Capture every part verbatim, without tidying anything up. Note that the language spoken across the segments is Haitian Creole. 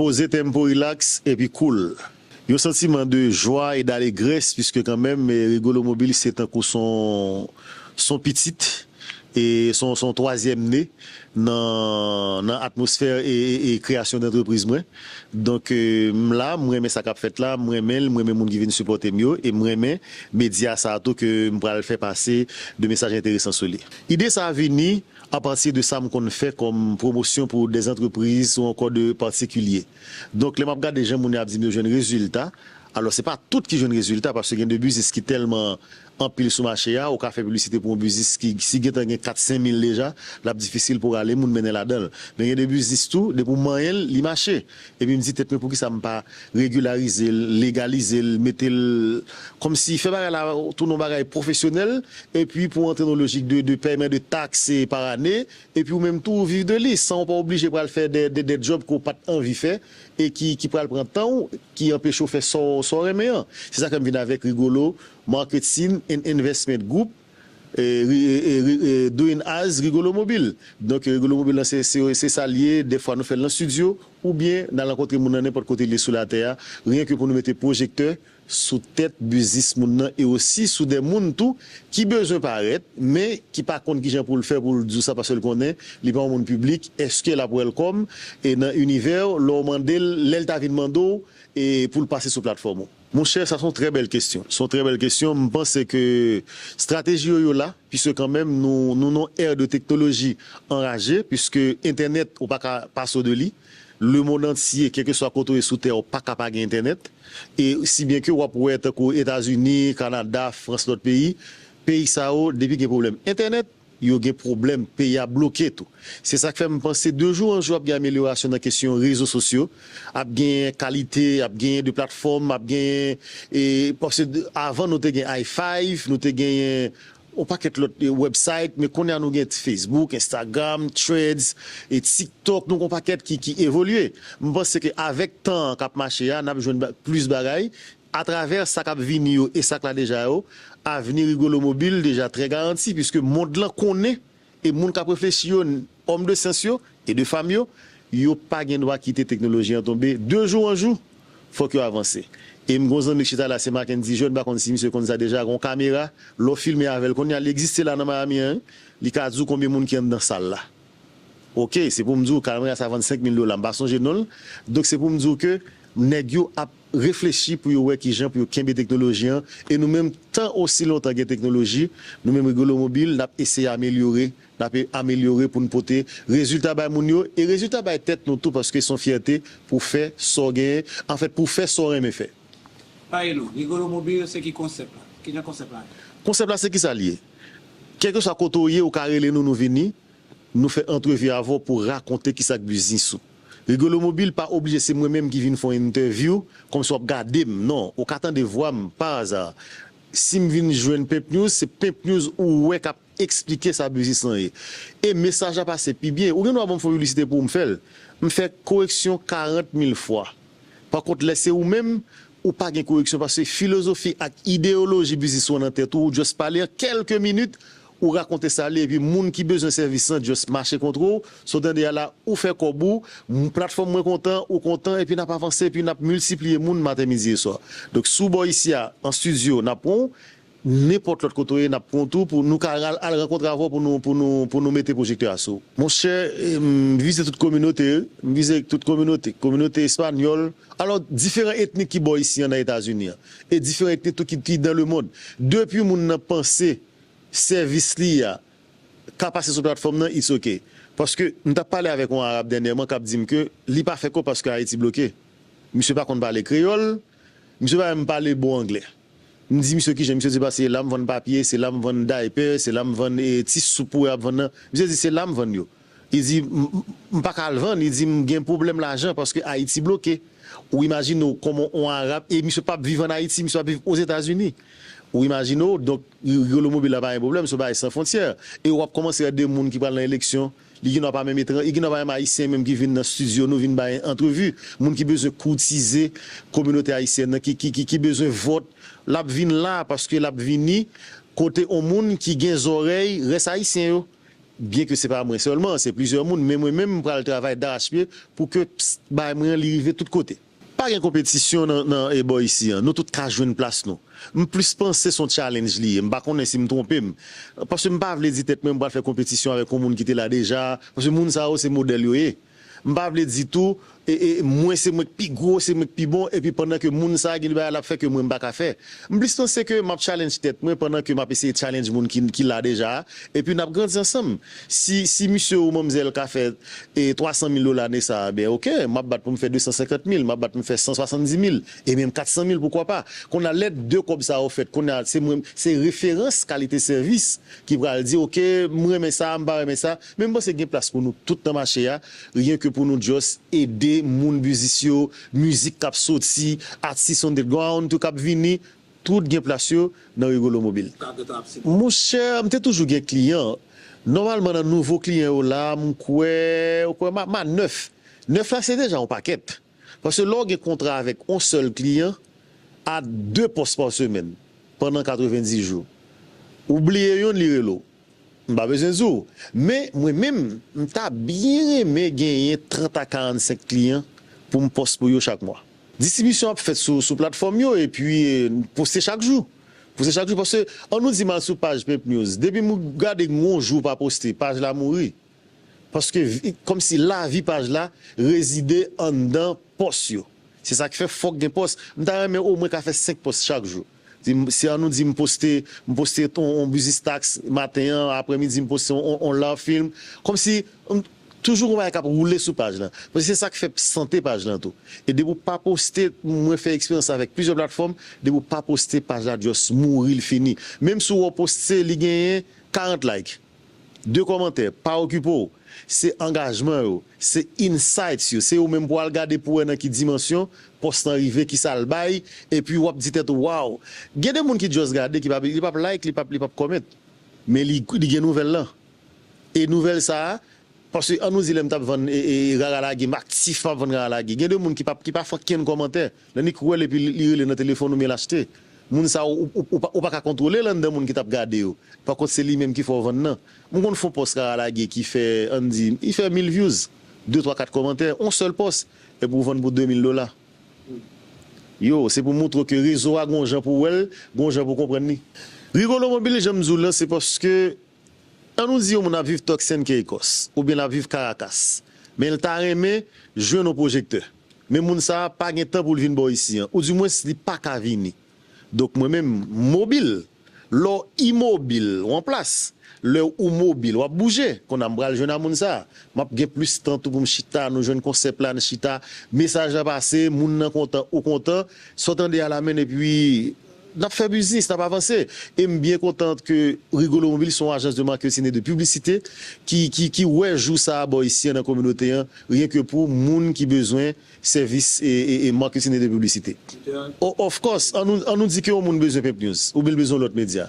Poze, tempo relax epi cool. Yon santiman de jwa e dalegrès, piske kanmenm, eh, Rigolo Mobile se tankou son, son pitit, e son, son twazyèm ne nan, nan atmosfè e, e, e kreyasyon dantrepriz mwen. Donk, eh, m la, m renmen sa k ap fèt la, m renmen l, m renmen moun ki vin sipòte m yo, e m renmen medya sa a tou ke m pral fè pase de mesaj enteresan sou li. Ide sa a vini apati de sa m konn fè kòm pwomosyon pou de zantrepriz ou ankò de patikilye. Donk, lè m ap gade jan moun yo ap di m yo jwenn rezilta, alò, se pa tout ki jwenn rezilta, paske gen de biznis ki tèlman anpil sou mache a, ou ka fè piblisite pou yon biznis ki, si gentan gen kat senk mil deja, l ap difisil pou rale moun mennen ladan l. Men gen de biznis tou, depi w manyen l, li mache. Epi m di tèt mwen, poukisa m pa regilarize l, legalize l, mete l kòmsi fè bagay la tounen yon bagay pwofesyonèl, epi pou antre nan lojik de, de pèyman de taks, eh, pa ane, epi ou menm tou ou viv de li, san ou pa oblije pral fè de, de, de djòb ke w pa t anvi fè, e ki, ki pral pran tan w, ki anpeche w fè sa w, sa w renmen an. Se sa k fè m vin avèk Rigolo Marketing and Investment Group, eh, ri- eh, eh, ri- eh, doing as Rigolo Mobile. Donk, eh, Rigolo Mobile lan, se, se, se sa l ye. Dèfwa, nou fè l nan estidyo, oubyen n al rankontre moun nan nenpòt kote l ye sou latè a, ryen ke pou nou mete pwojektè sou tèt biznis moun nan e osi sou de moun tou ki bezwen parèt, men ki pa konn kijan pou l fè pou l di w sa, paske l konnen li pa yon moun piblik. Èske l ap welcome e nan inivè w, lè w mande l, lè l ta vin mande w, e pou l pase sou platfòm ou? Monchè, sa se yon trè bèl kesyon. Se yon trè bèl kesyon. M panse ke estrateji yo, yo la, piske kanmenm nou, nou nan yon ère de teknoloji anraje, piske entènèt, ou pa ka pase w de li. Lemonn antye, kèlkeswa kote w ye sou tè, ou pa ka pa gen entènèt. E si byen ke w ap wè tankou Etazini, Kanada, Frans, lòt peyi, peyi sa yo, depi gen pwoblèm entènèt, yo gen pwoblèm, peyi a bloke tou. Se sa k fè m panse de jou an jou ap gen amelyorasyon nan kesyon rezo sosyo, ap gen kalite, ap gen de platfòm, ap gen, e, paske de- avan nou te gen i five, nou te genyen yon pakèt lòt, e, website, men kounye a nou gen Facebook, Instagram, Threads, e TikTok, nou gen yon pakèt ki, ki evolye. M panse ke avèk tan an k ap mache a, n ap jwenn ba- plis bagay. Atravè sa k ap vini yo e sa k la deja yo, avni Rigolo Mobile deja trè garanti, piske mond lan konnen, e moun k ap reflechi yo, òm de syans yo e de fanm yo, yo pa gen dwa kite teknoloji an tonbe. De jou an jou, fòk yo avanse. E m gen yon zanmi k chita la, se Mackendy Jeune, m pa konn si misye konn sa deja, gen yon kamera, lè w filme avè l, kounye a, li egziste la nan Miami an, wi. Li ka di w konbyen moun ki anndan sal la. Oke, se pou m di w, kamera sa vann senk mil dola, m pa sonje non l. Donk, se pou m di w ke nèg yo ap reflechi pou yo wè kijan pou yo kenbe teknoloji an. E nou menm, tan osi lontan gen teknoloji, nou menm Rigolo Mobile, n ap eseye amelyore, n ap amelyore pou n pote rezilta bay moun yo, e rezilta bay tèt nou tou, paske se yon fyète pou fè sa w genyen, anfèt, pou fè sa w renmen fè. Pale nou, Rigolo Mobile, se ki konsèp la? Kijan konsèp la ye? Konsèp la, se kisa l ye? Kèlkeswa kote w ye, ou ka rele nou, nou vini. Nou fè antrevi avè w pou rakonte kisa k biznis ou. Rigolo Mobile pa oblije se mwen menm ki vin fè yon entèvyou, kòmsi w ap gade m. Non, ou ka tande vwa m pa aza. Si m vin jwenn Pimp News, se Pimp News ou wè k ap eksplike sa biznis lan ye. E mesaj la pase pi byen. Ou gen dwa ban m fon piblisite pou m fè l. M fè koreksyon karant mil fwa. Pa kont, lè se ou menm, ou pa gen koreksyon, paske filozofi ak ideyoloji biznis ou an nan tèt ou, ou just pale an kèlke minit, ou rakonte sa l ye, epi moun ki bezwen sèvis lan just mache kontre w, sa w tande a la, ou fè kòb ou, m- platfòm mwen kontan, ou kontan, epi n ap avanse, epi n ap miltipliye moun maten, midi e swa. Donk, si w bò isi a, an estidyo, n ap pran w, nenpòt lòt kote w ye, n ap pran w tou, pou nou ka al, al rankontre avè w pou nou, pou nou, pou nou mete pwojektè a sou ou. Monchè, eh, m vize tout kominote, wi. M vize tout kominote, kominote espanyòl, alò, diferan etnik ki bò isi an nan Etazini an, e diferan etnik tou ki, ki dan lemonn. Depi moun nan panse sèvis li a ka pase sou platfòm nan, it's ok. Paske m t ap pale avèk yon Arab dènyèman k ap di m ke li pa fè kòb paske Ayiti bloke. Misye pa konn pale kreyòl, misye pa menm pale bon anglè. M di misye kijan, misye di m se la m vann papye, se la m vann daypè, se la m vann, eh, ti soup pou w ap vann nan. Misye di se la m vann yo. Li di m, m, m pa ka al vann, li di m gen pwoblèm lajan paske Ayiti bloke. Ou imajine w kòman yon Arab, e misye p ap viv ann Ayiti, misye ap viv Ozetazini. Ou imajine w, donk, Rigolo Mobile la pa gen pwoblèm, se yon bagay san fwontyè. E w ap kòmanse wè de moun ki pral nan eleksyon, li gen dwa pa menm etran-, li gen dwa pa menm Ayisyen menm ki vin nan estidyo nou vin bay antrevi. Moun ki bezwen koutize kominote ayisyèn nan, ki, ki, ki, ki bezwen vòt, l ap vin la paske l ap vini kote yon moun ki gen zòrèy rès Ayisyen yo. byenke se pa mwen sèlman, se plizyè moun, men mwen menm, m pral travay darachpye pou ke, ps, bagay mwen an, li rive tout kote. Pa gen konpetisyon nan, nan e bò isi an. Nou tout ka jwenn plas nou. M plis panse se yon challenge li ye. M pa konnen si m twonpe m. Paske m pa vle di tèt mwen m pral fè konpetisyon avèk yon moun ki te la deja. Paske moun sa yo se modèl yo ye. M pa vle di tou, e, e, mwen se mwen k pi gwo, se mwen k pi bon, epi pandan ke moun sa a gen de bagay l ap fè ke mwen m pa ka fè. M plis panse ke m ap challenge tèt mwen pandan ke m ap eseye challenge moun ki, ki la deja a. Epi n ap grandi ansanm. Si, si misye ou manmzèl ka fè e twa san mil dola ane sa a, ben, oke, m ap bat pou m fè de san senkant mil, m ap bat pou m fè san swasanndis mil, e menm kat san mil, poukwa pa. Kounye a, lè de kòb sa yo fèt, kounye a, se mwen, se referans kalite sèvis ki pral di, oke, m renmen sa, m pa renmen sa, men m panse gen plas pou nou tout nan mache a, ryen ke pou nou just ede moun biznis yo, mizik k ap soti, atis underground tou k ap vini, tout gen plas yo nan Rigolo Mobil. Monchè, m te toujou gen kliyan. Nòmalman, nan nouvo kliyan yo la, m kwè, ou kwè m a, m a nèf. Nèf la, se deja yon pakèt. Paske lè w gen kontra avèk yon sèl kliyan, a de pòs pa semèn, pandan katrevenndis jou, ou bliye youn, li rele w. M pa bezwen di w. Men, mwen menm, m ta byen renmen genyen trant a karannsenk kliyan pou m pòs pou yo chak mwa. Distribisyon ap fèt sou, sou platfòm yo, epi, e, poste chak jou. Poste chak jou, paske, ann nou di m al sou paj Pimp News. Depi m gade yon jou pa poste, paj la mouri. Paske, vi, kòmsi lavi paj la rezide anndan pòs yo. Se sa k fè fòk gen pòs. M ta renmen omwen ka fè senk pòs chak jou. Si, si ann nou di m poste, m poste on, on biznis taks maten an, aprèmidi m poste on, on, on love film. Kòmsi, m, toujou gon bagay k ap woule sou paj lan. Paske se sa k fè sante paj lan tou. E depi w pa poste, mwen fè eksperyans sa avèk plizyè platfòm, depi w pa poste, paj la just mouri, l fini. Menm si w poste, li genyen karant like. De kòmantè, pa okipe w. Se angajman yo, se insights yo, se ou menm pou al gade pou wè nan ki dimansyon pòs lan rive, kisa l bay, epi w ap di tèt ou, waw. Gen de moun ki just gade, ki p ap, li p ap like, li p ap, li p ap comment. Men li, li gen nouvèl lan. E nouvèl sa a, paske ann nou di lè m t ap vann e, e, rara lage, m aktif m ap vann rara lage. Gen de moun ki p ap, ki pa fè okenn kòmantè. Lè Nick wè l epi li, li rele nan telefòn oubyen l achte. Moun sa a, ou, ou, ou, ou pa, ou pa ka kontwole l anndan moun ki t ap gade yo. Pakont, se li menm ki fè w vann nan. M konn fè yon pòs rara lage ki fè, ann di, li fè mil views, de, twa, kat kòmantè, yon sèl pòs, epi w vann pou de mil dola. Yo, se pou montre w ke rezo a gon jan pou w wè l, gon jan pou w konprann li. Rigolo Mobil, jan m di w lan, se paske, ann nou di yon moun ap viv Turks and Caicos, oubyen l ap viv Caracas, men l ta renmen jwenn yon pwojektè. Men moun sa a pa gen tan pou l vin bò isi an, oudimwens li pa ka vini. Donk mwen menm, m mobil. Lè w imobil, w an plas. Lè ou mobil, w ap bouje. Kounye a m pral jwenn a moun sa a. M ap gen plis tan tou pou m chita, nou jwenn konsèp la, n chita. Mesaj la pase, moun nan kontan, ou kontan. Sa w tande a la menn, epi n ap fè biznis, n ap avanse. E m byen kontan ke Rigolo Mobil se yon ajans de marketing et de publicité ki, ki, ki wè jou sa a bò isi an nan kominote an, ryen ke pou moun ki bezwen sèvis e, e, e marketing et de publicité. O-, of course, ann nou, ann nou di ke yon moun bezwen Pimp News, oubyen l bezwen yon lòt medya.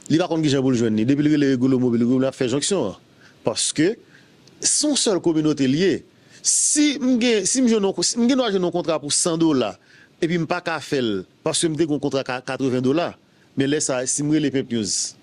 Li pa konn kijan pou l jwenn li. Depi l rele Rigolo Mobil, Rigolo Mobil ap fè jonksyon an. Paske, se yon sèl kominote l ye. Si m gen, si m jwenn yon, si m gen dwa jwenn yon kontra pou san dola, epi m pa ka fè l, paske m te gen yon kontra ka, katreven dola, men lè sa a, si m rele Pimp News,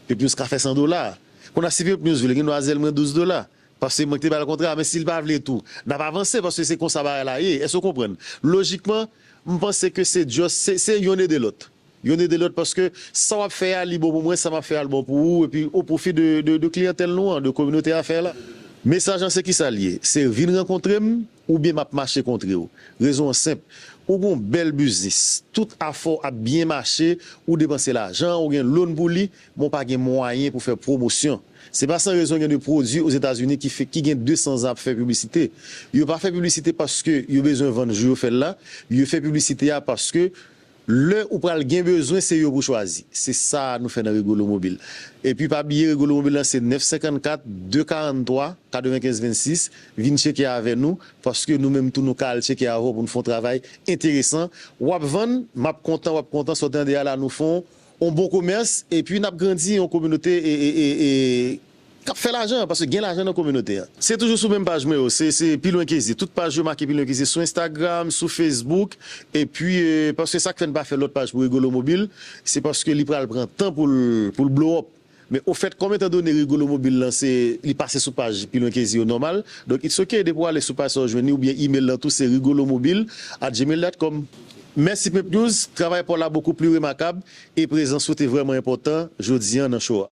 Pimp News ka fè san dola. Kounye a, si Pimp News vle, gen dwa zèl mwen douz dola. Paske mwen ki te ba l kontra, men si l pa vle tou, n ap avanse, paske se konsa bagay la ye. Èske w konprann? Lojikman, m panse ke se just, se, se yonn ede lòt. Yonn ede lòt, paske sa w ap fè a, li bon pou mwen, sa m ap fè a, li bon pou ou, epi o pwofi de, de, de kliyantèl nou an, de kominote afè la. Mesaj lan se kisa l ye? Se vin rankontre m, oubyen m ap mache kontre w. Rezon an senp. Ou gen yon bèl biznis. Tout afè w ap byen mache, ou depanse lajan, ou gen loan pou li, men w pa gen mwayen pou fè pwomosyon. Se pa san rezon gen de pwodui Ozetazini ki fè, ki gen de san zan ap fè piblisite. Yo pa fè piblisite paske yo bezwen vann jou yo fè l la. Yo fè piblisite a paske lè ou pral gen bezwen, se yo pou chwazi. Se sa nou fè nan Rigolo Mobil. Epi pa bliye, Rigolo Mobil lan se nèf senkant kat, de karant twa, katrevenkenz vennsis. Vin tcheke avè nou, paske nou menm tou nou ka al tcheke avè w pou n fè yon travay enteresan. W ap vann, m ap kontan, w ap kontan, sa w tande a la, nou fè yon, yon bon komès, epi n ap grandi yon kominote e, e, e, e, k ap fè lajan, paske gen lajan nan kominote a. Se toujou sou menm paj mwen yo, se, se Pi Lwen Ke Zye. Tout paj yo make Pi Lwen Ke Zye sou Instagram, sou Facebook, epi, e, paske sa k fè n pa fè lòt paj pou Rigolo Mobil, se paske li pral pran tan pou l, pou l blow up. Men ofèt, kòm etan done Rigolo Mobil lan se, li pase sou paj Pi Lwen Ke Zye yo nòmal, donk it's ok, depi w ale sou paj sa w jwenn li, oubyen email lan tou se rigolomobil at gmail dot com. Mèsi Pimp News, travay pa w la bokou pli remakab, e prezans ou te vrèman enpòtan jodi a nan show a.